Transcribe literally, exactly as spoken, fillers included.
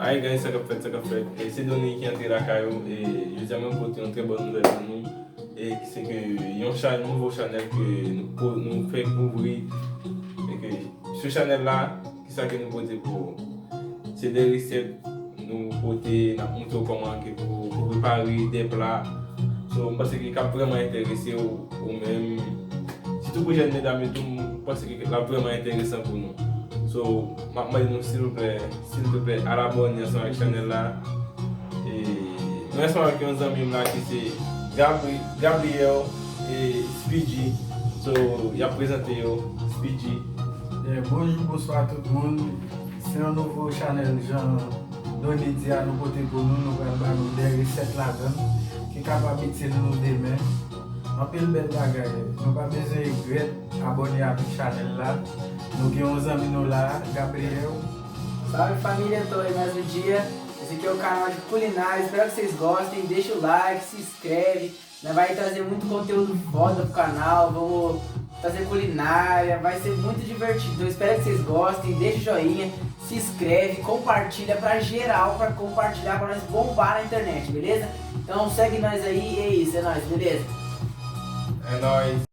Hi guys, sa k ap fèt, sa k ap fèt? E se Donny ki antre lakay ou, e jodi a mwen pote yon trè bòn nouvèl pou nou, e ki se ke yon cha-, nouvo chanèl ke nou po-, nou fèk ouvri, e ke sou chanèl la, kisa ke nou pote pou ou? Se de resèt nou pote, n ap montre w kòman ke pou, pou prepare de pla. So, m panse ke k ap vrèman enterese w, ou menm, sitou pou jèn medam yo tou, m panse ke l ap vrèman enteresan pou nou. So, m ap mande nou, silvouplè, silvouplè, al abòne ansanm avèk chanèl la. E nou ansanm avèk yon zanmi m la ki se Gabri-, Gabriel e Speedy. So, y ap prezante yo, Speedy. Yeah, bonjou, bonswa tout moun. Se yon nouvo chanèl, jan Donny di a, nou pote pou nou. Nou pral ba nou de resèt ladan l ki kapab itil nou demen. Anpil bèl bagay. Nou pa bezwen regrèt abòne avèk chanèl la. Nou gen yon zanmi nou la, Gabriel. Salve família, tô aí mais um dia. Esse aqui é o canal de culinária. Espero que vocês gostem. Deixa o like, se inscreve. Nós vai trazer muito conteúdo foda pro canal. Vamos trazer culinária. Vai ser muito divertido. Então espero que vocês gostem. Deixa o joinha, se inscreve, compartilha pra geral, pra compartilhar pra nós bombar na internet, beleza? Então segue nós aí. É isso, é nóis, beleza? É nóis.